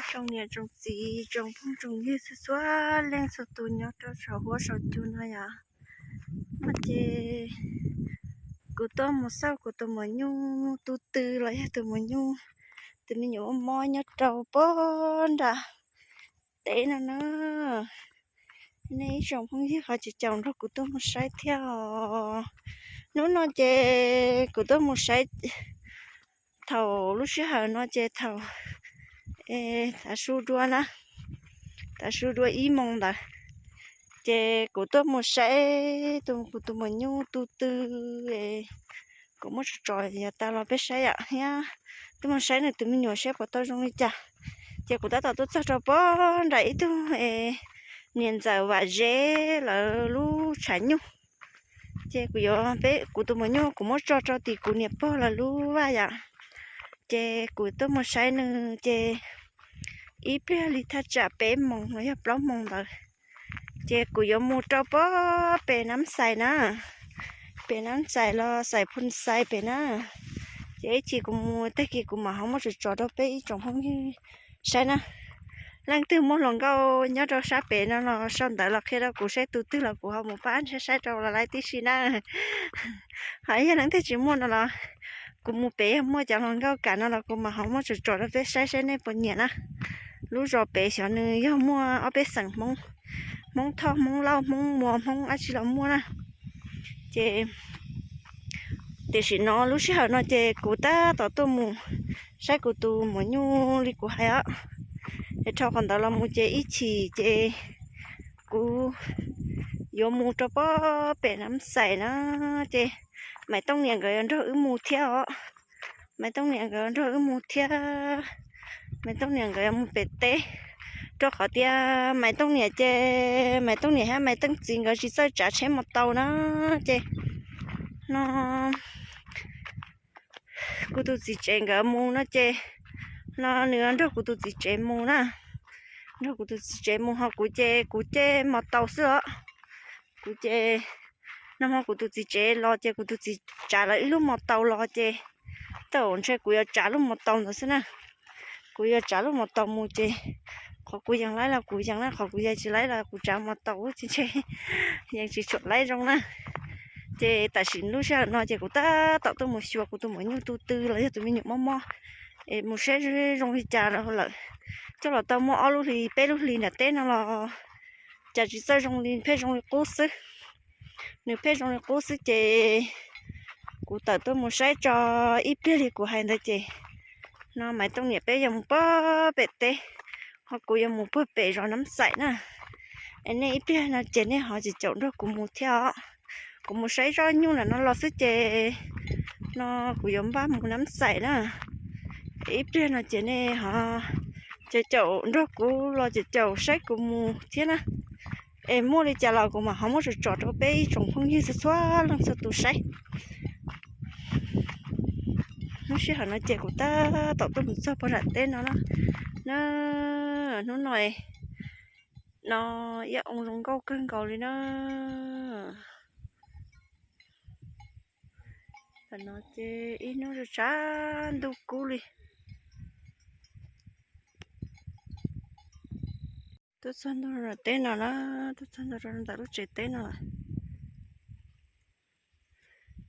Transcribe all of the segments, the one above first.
Tsoom niam tsoom txiv tsoom phooj tsoom ywg txhua txhua leej txhua tus nyob rau saum huab saum cua no yom. No ces kuv tuaj mus xauj kuv tus maum nyuj tu tw los yog tus maum nyuj, tus me nyuam mob mob nyob rau pem nram teb no na. Nej ib tsoom phooj ywg ho caum caum nrog kuv tuaj mus saib thiab os. Hnub no ces kuv tuaj mus saib thaum lub sij hawm no ces thaum tav su dua na, tav su dua ib moos ntawd, ces kuv tuaj mus saib kuv tus maum nyuj tu tw, kuv muab tso tso yav tas los peb saib yom, thiab tuaj mus saib nws tus me nyuam saib puas tau zoo li cas. Ces kuv tab tom tuaj txog rau pem nram ib tug niam ntxawm Vam Zeb lawv lub tshav nyuj. Ces kuv yuav, peb, kuv tus maum nyuj kuv muab tso rau tim kuv niam pog lawv lub vaj yom. Ces kuv tuaj mus saib nws ces ib pliag li thaj tsam peb moos los yog plaub moos ntawd, ces kuv yuav mus rau pem Nab Xais na, pem Nab Xais los Xais Phoo Xais pem na. Ces ib chim kuv mus tag kis kuv mam ho muab tso tso rau peb ib tsoom phooj ywg saib na. Leej twg muaj hluas nkauj nyob rau sab pem no los sau ntawv los qhia rau kuv saib tus twg los kuv ho mus pab saib saib rau los laib tib si na. Ho yog leej twg tsis muaj no los kuv mus pem yog muaj cov hluas nkauj kam no los kuv mam ho muab tso tso rau peb saib saib nej puas nyiam na. Lub zos pem xyov nws yog muaj ob peb xeem Hmoob, Hmoob Thoj, Hmoob Lauj, Hmoob Muas, Hmoob dab tsi los muaj na. Ces tiam sis no lub sij hawm no ces kuv tab tom tuaj mus saib kuv tus maum nyuj li kuv hais os. Es dhau qhov ntawd los mus ces ib chim ces kuv yuav mus rau pem Nab Xais na, ces Maiv Tooj niam nkawd yuav nrog wb mus thiab os. Maiv Tooj niam nkawd yuav nrog wb mus thiab. Maiv Tooj niam nkawd yuav mus pem teb, rau qhov tias Maiv Tooj niam ces Maiv Tooj niam thiab Maiv Tooj txiv nkawd tsis txawj tsav tsheb mos taus na. Ces no kuv tus txiv tsev nkawd mus no ces no nws nrog kuv tus txiv tsev mus na, nrog kuv tus txiv tsev mus ho kuv ces kuv caij mos taus xwb os. Kuv ces nag hmo kuv tus txiv tsev los ces kuv tus txiv tsav lawv ib lub mos taus los ces tau ntshe kuv yuav tsav lub mos taus ntawd xwb na. Kuv yuav tsav lub mos taus mus ces qhov kuv yees laib los kuv yees na, qhov kuv yees tsis laib los kuv tsav mos taus ces ntshe yees tsis tshua laib zoo na. Ces tam sim lub sij hawm no ces kuv tab tom tuaj mus xyuas kuv tus maum nyuj tu tw los yog tus me nyuam mob mob es mus saib zoo li cas lawm. Coj los tau muaj ob lub hlis peb lub hlis nram teb no los cas tsis txawj zoo li, pheej zoo li qub xwb. Nws pheej zoo li qub xwb ces kuv tawm tuaj mus saib tso ib pliag li kuv hais ntawd ces no Maiv Tooj niam peb yuav mus pem pem teb, ho kuv yuav mus puag pem zos Nab Xais na. Es nej ib pliag no ces nej ho caum caum nrog kuv mus thiab os. Kuv mus saib zoj nyuj ntawm no los xwb ces no kuv yuav npaj mus Nab Xais na. Ib pliag no ces nej ho caum caum nrog kuv los caum caum saib kuv mus thiab na. Es muaj li cas los kuv mam ho muab tso tso rau peb ib tsoom phooj ywg txhua txhua leej txhua tus saib. Hnub sij hawm no ces kuv tab tom tuaj mus txog puag nram teb no na. Na, hnub no no ib oo zoo nkauj kawg nkaus li na. Tam no ces ib hnub tshav ntuj kub li. Tuaj txog ntua teb no na, tuaj txog ntua rau ntawm lub tsev teb no lawm.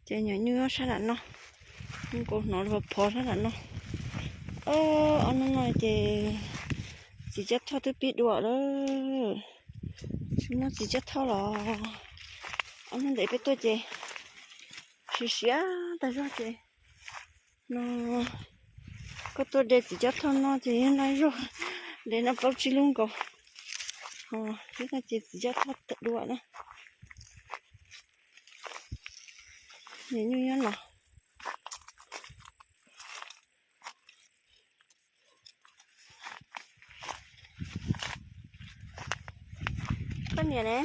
Ces nyuam nyuj nyob sab nram no, nkaus hnov lus phov sab nram no. Ob hnub no ces txiv cab thoj twb pib dua lawm, tsis muaj txiv cab thoj los. Ob hnub ntawd peb tuaj ces siav siav tas zog ces no koj tuaj de txiv cab thoj noj ces yog noj ib zaug, de noj plaub tsib lub nkaus. Twb no ces txiv cab thoj dua na. Niam nyuj nyob no. Koj niam ne?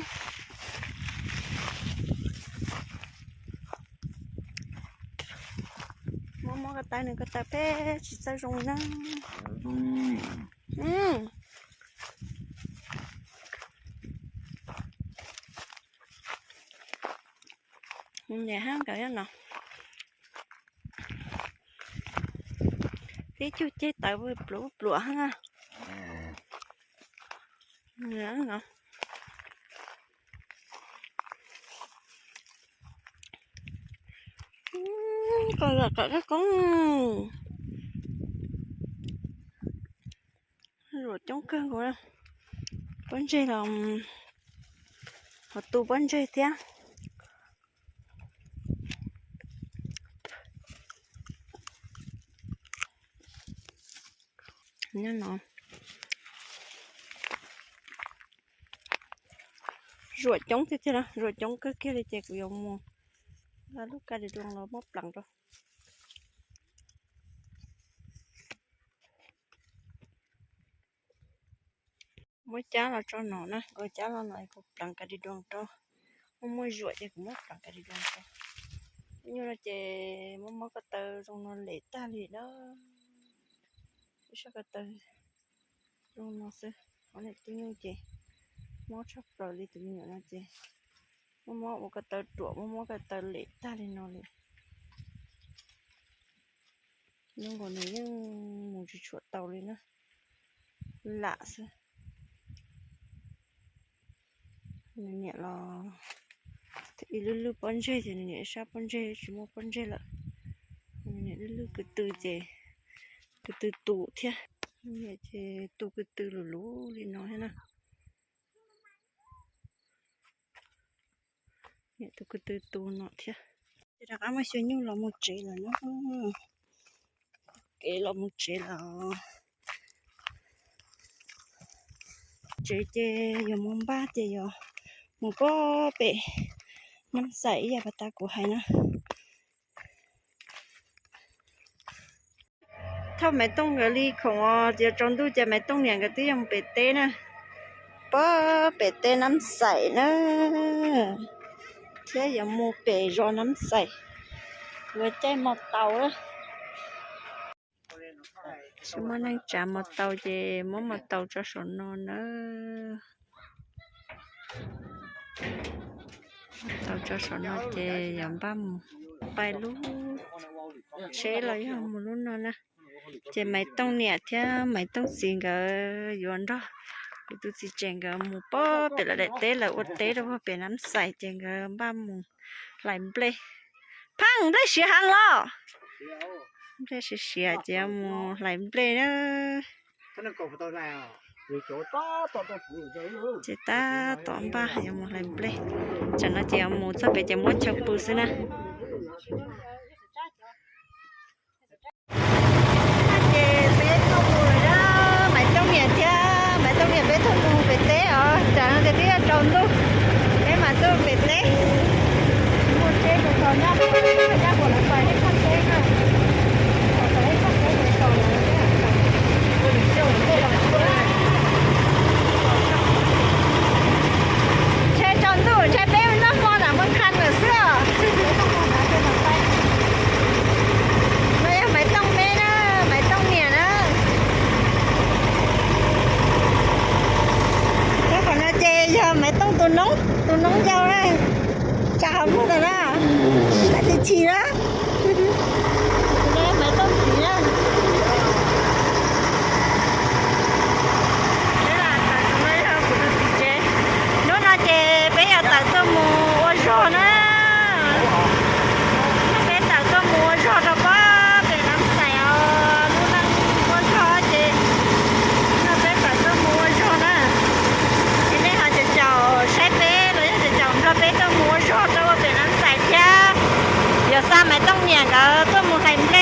Muab muab ko taw nws ko taw peb tsis txawj zoo na. Niam hab nkawd no. Tib cug ceg tawv pluav pluav hab. Koj zam qab koob, zuam coob kawg nkaus. Pob ntseg los ho tu pob ntseg thiab. Zuam coob tiag tiag, zuam coob kawg kiag li ces kuv yuav mus nqa lub ka di doo los muab pleev rau. Muab cab los tso no na, kuv cab los no kuv pleev ka di doo rau. Muaj muaj zuam ces kuv muab pleev ka di doo rau. Nyuj no ces muab mob ko taw zoo no lem tag li na. Ib sab ko taw zoo no xwb, qhov niam tub nyuj ces mob tshaj plaws li. Tus me nyuam no ces muab mob ua ko taw ruam, muab mob ko taw lem tag li no li. Zoo nkaus nws yeej mus tsis tshua tau li na, lam xwb. Nws niam los ib lub lub pob ntseg ces nws niam ib sab pob ntseg tsis muaj pob ntseg lawm. Nws niam lub lub ko tw ces ko tw tu thiab. Nws niam ces tu ko tw luv luv li no thiab na. Niam tus ko tw tu no thiab. Ces rov qab muab xyuas nyuj los mus tsev lawm na. Kev los mus tsev lawm. Tsev ces yuav mus npaj ces yuav mus pog pem Nab Xais ib yam pas tas kuv hais na. Thauj Maiv Tooj nkawd li khoom os, ces tsaus ntuj ces Maiv Tooj niam nkawd twb yuav mus pem teb na. Pog pem teb Nab Xais na, thiab yuav mus pem zos Nab Xais. Kuv caij mos taus na. Tsis muaj neeg tsav mos taus ces muab mos taus tso saum no na. Mos taus tso saum no ces yuav npaj mus, npaj lub tsheb los yog mus lub no na. Ces Maiv Tooj niam thiab Maiv Tooj txiv nkawd yuav nrog kuv tus txiv tsev nkawd mus pog pem lawv daim teb, lawv ua teb rau pog pem Nab Xais ces nkawd npaj mus hlais nplej. Pheej nplej siav heev los? Nplej siav siav ces yuav mus hlais nplej na. Ces tab tom npaj yuav mus hlais nplej. Tsam no ces yuav mus txog pem ces muab chaw pw xwb na. Ces peb tuaj mus lawm na, Maiv Tooj niam thiab Maiv Tooj niam peb tuaj mus pem teb os, tsam no ces twb yuav tsaus ntuj, peb mam tuaj pem teb. Ntshe tsaus ntuj ntshe peb noj hmo nram Moos Khas lawm xwb os. No yog Maiv Tooj peb na, Maiv Tooj niam na. Rau qhov no ces yog Maiv Tooj tus noob, tus noob yau na, tsa qhov muag ntawm na, tsis chim na. Tus no yog Maiv Tooj txiv na. Peb lam tawm tus no yog kuv tus txiv tsev. Hnub no ces peb yuav tawm tuaj mus ua zog na. Peb tawm tuaj mus ua zog rau pog pem Nab Xais os, lub neej ua zog ces no peb tawm tuaj mus ua zog na. Es nej ho caum caum saib peb los yog caum caum nrog peb tuaj mus ua zog rau pem Nab Xais thiab. Yuav xa Maiv Tooj niam nkawd tuaj mus hlais nplej.